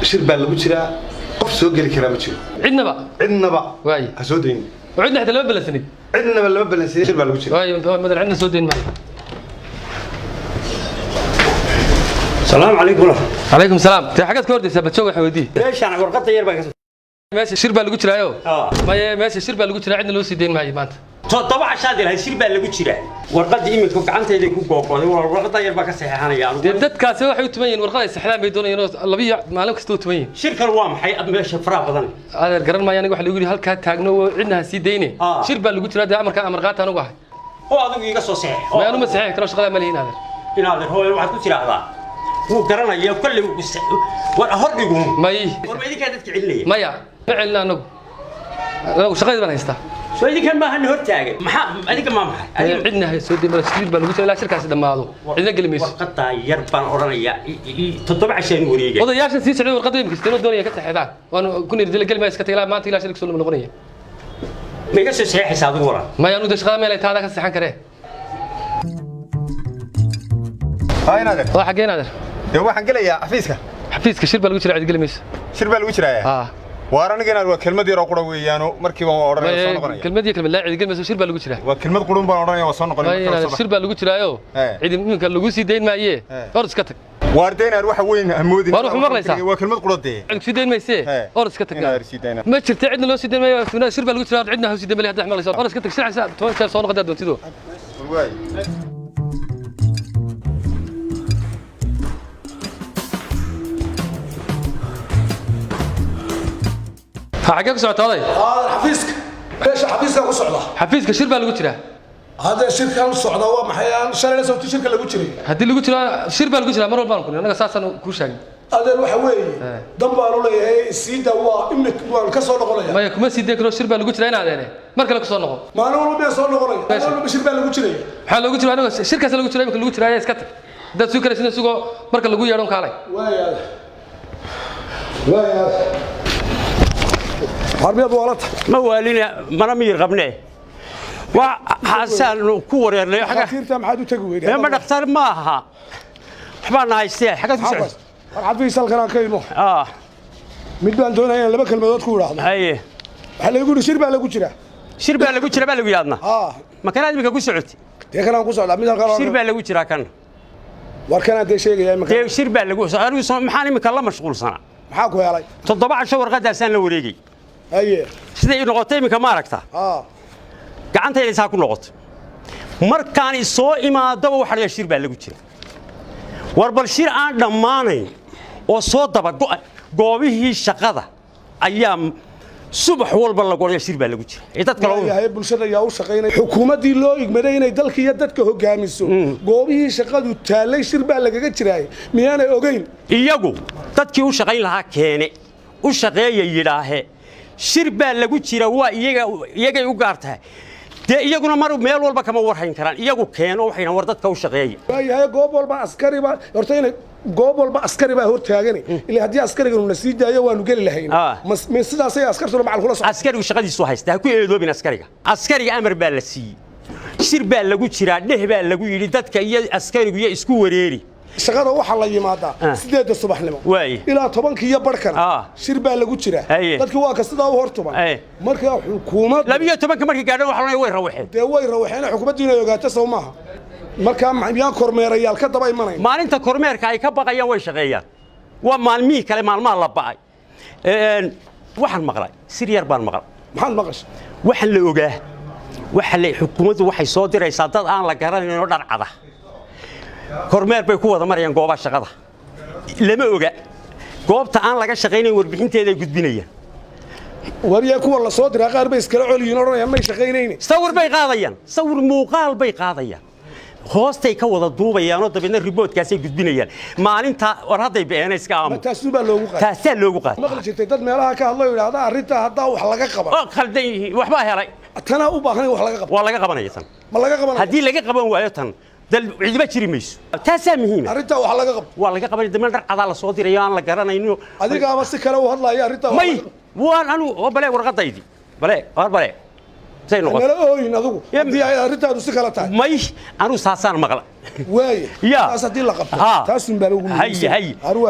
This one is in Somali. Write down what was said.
Shir baa lagu jiraa, qof soo geli karaa ma jiro. Cidnaba? Cidnaba. Waay. Ha soo daynin. Cidna xitaa lama balansanid? Cidnaba lama balansanin, shir baa lagu jiraa. Waay mudan, cidna soo dayn maayo. Salaam calaykum. Calaykum salaam. Tee xaggaad ka hordaysaa? Badjoog waxa weydii. Meeshaan warqadda yar baan ka Meesha shir baa lagu jiraayo. Ah. Maye, meesha shir baa lagu jiraa, cidna loo sii dayn maayo maanta. 7 cashaad ilahay, shir baa lagu jiraa. Warqaddii imika gacantayda ku googo'day, warqadda yar baan ka saxeexanaya anigu. Dee dadkaasi waxay u tuman yihiin warqad ay saxdaan bay doonayeen, oo labiyo maalin kasta u tuman yihiin. Shirkan waa maxay meesha faraha badan? Adeer, garan maayo aniga. Waxa lagu yidhi halkaa taagno oo cidna ha sii dayne. Ah. Shir baa lagu jiraa, dee amarkaa amar qaata anigu ahay. Oo adigu iga soo saxeex. May, anu ma saxiixi karo, shaqadaa ma lihin adeer. Inaad hooyo waxaad ku tiraahdaa wuu garanayaa kolley, war hordhigu. May. War ma idinkaa dadka celinaya? Maya, ma celina anagu, anagu shaqadii baan haystaa. Soo idinkan maaha hor taagan? Maxaa adiga maa maxay? Adeer, cidna ha soo dayn, shir baa lagu jiraa, ilaa shirkaasi dhammaado cidna geli mayso. Warqaddaa yar baan odhanayaa, 7 cashaan wareegay. Odayaashan sii socday warqadda imika sidee doonaya ka saxeexdaan, waanu ku nirdi geli maayo, iska tag ilaa maanta, ilaa shirka soo noqonaya. Ma iga soo saxeexaysaa adigu waran? Maya, anu dee shaqada meel ay taada ka saxan karee. Haa, inaad Waa xaggeen adeer? Dee waxaan gelayaa xafiiska. Xafiiska shir baa lagu jira, cid geli mayso. Shir baa lagu jiraaya? Aa. Waar aniga inaad waa kelmad yaroo qura weeyaano, markiiba waan odhanaya soo noqonaya. Kelmad iyo kelmad laa, cid geli mayso, shir baa lagu jiraa. Waa kelmad qurun baan odhanaya, waa soo noqonaya Maya, marka inaad soo shir baa lagu jiraayo. Eh. Cid iminka lagu sii dayn maaye. Eh. Or iska tag. Waar dee inaad waxa weyn hamoodin. Waar wax ma maqlaysaa? Waa kelmad qura dee. Cid ku sii dayn maysee. Eh. Or iska tag. Inaad sii dayna. Ma jirta, cidna loo sii dayn maayo, shir baa lagu jiraa, cidna ha sii dayn maayo. Hadda wax maqlaysaa, or iska tag. Shir 10 jeer soo noqodaa doontido. Waay. Ha, xaggee ku socota oday? Xafiiska, meesha xafiiska ku socda. Xafiiska shir baa lagu jiraa. Haddee shirkan socda waa maxay? Aan shalayna sababti shirka lagu jiray. Haddii lagu jiraa, shir baa lagu jiraa mar walbaan ku annaga saasaan kuu sheegay. Adeer, waxa weeye dan baanu leeyahay, siida waa imik waan ka soo noqonaya. Maya, kuma sii dayn karo, shir baa lagu jiraa in adeere, mar kale ku soo noqo. Maalin walba miyaan soo noqonaya? Maalin walba shir baa lagu jiraya. Maxaa loogu jiraa? Aniga shirkaas lagu jiraa, imika lagu jiraa, iska tag. Haddaad sugi karaysidna sugoo, marka lagu yeedhon kaalay. Waaya adeer, waaya adeer. Waar miyaad waalata? Ma waalina, mana miyir qabne, waa xaasaan ku wareernay xagga. Dhakhaatiirta maxaad u tegi weyday? Ma dhakhtar ma aha, waxbaa na haystee, xaggaad ku socota? War xafiis halkan aan ka imo. Ah. Mid baan doonaya inaan laba kelmadood ku idhaahdo. Haye. Waxaa lagu yidhi shir baa lagu jiraa. Shir baa lagu jira baa lagu yaadna. Haa. Ma kanaad imika ku socotay? Dee kanaan ku socdaa mid halkan. Shir baa lagu jiraa kan. War kanaan dee sheegaya imika. Dee shir baa lagu anigu maxaan imika la mashquulsanaa? Maxaa ku helay? 7 casho warqadaasaan la wareegay. Haye. Siday i noqotay iminka ma aragtaa? Haa. Gacantayda isaa ku noqotay markaan i soo imaadaba waxa la shir baa lagu jira. War bal shir aan dhammaanayn oo soo daba go'a goobihii shaqada ayaa subax walba lagu odhanaya shir baa lagu jira ee dadka loo Waayahay, bulshada yaa u shaqaynaya? Xukuumaddii loo igmaday inay dalka iyo dadka hogaamiso, goobihii shaqadu taallay shir baa lagaga jiraay, miyaanay ogeyn? Iyagu dadkii u shaqayn lahaa keene u shaqeeya yidhaahe shir baa lagu jira, waa iyaga, iyagay u gaar tahay. Dee iyaguna mar meel walba kama warhayn karaan. Iyagu keeno waxay yidhahan war dadka u shaqeeya. Waayahay, goob walba askari baa horta, inay goob walba askari baa hor taagani ilaa haddii askariganu na sii daayo waanu geli lahayn. Ah. Ma sidaasay askartuna macal kula socota? Askarigu shaqadiisu haysta, ha ku eedoobin askariga. Askariga amar baa la siiyey, shir baa lagu jiraa dheh baa lagu yidhi, dadka iyo askarigu iyo isku wareeri. Shaqada waxaa la yimaadaa Ah. 8-da subaxnimo Waaye. ilaa 10-ka iyo barhkana Ah. shir baa lagu jiraa. Haye. Dadki waa ka sidaa u hor tuban. Haye. Marka xukuumaddu 12-ka markay gaadhaan waxa la odhanaya way rawaxeen. Dee way rawaxeen, xukuumaddu inay ogaato sow maaha? Markaa miyaan kormeerayaal ka daba imanayn? Maalinta kormeerka ay ka baqayaan way shaqeeyaan, waa maalmihii kale, maalmaha la ba'ay. Waxaan maqlay sir yar baan maqlay. Maxaad maqashay? Waxaan la ogaa waxa la xukuumaddu waxay soo diraysaa dad aan la garanayn oo dharcada, kormeer bay ku wada marayaan goobaha shaqada, lama oga goobta aan laga shaqaynayn warbixinteeda ay gudbinayaan. Waryaa, kuwa la soo diraa qaar bay iskala col yihiin, odhanayaan may shaqaynayne. Sawir bay qaadayaan, sawir muuqaal bay qaadayaan, hoostay ka wada duubayaanoo dabeedna riboodkaasay gudbinayaan maalinta. War hadday beena iska aamu. Taasuu baa loogu qaaday. Taasaa loogu qaatay. Maqli jirtay dad meelaha ka hadlo yidhaahda arrintaa haddaa wax laga qaban. Oo khaldan yihiin, waxbaa helay. Tanaa u baahan in wax laga qabto. Waa laga qabanaya tan. Ma laga qabanaya? Haddii laga qaban waayo tan dal cidiba jiri mayso, taasaa muhiima. Arrintaa wax laga qabto. Waa laga qabanaya, dambe dhar cadaa la soo dirayo aan la garanayno. Adigaaba si kale u hadlaya, arrintaa wax may laga qabto. Waan anu oo bale warqadaydii bale war bale say noqoto. Nala ooyin adigu haddii ay arrintaadu si kale tahay. May, anu saasaan maqla. Waaye Ya. taas haddii la qabto Ha. taasun baa ugu Hay, hay. muhiimsan.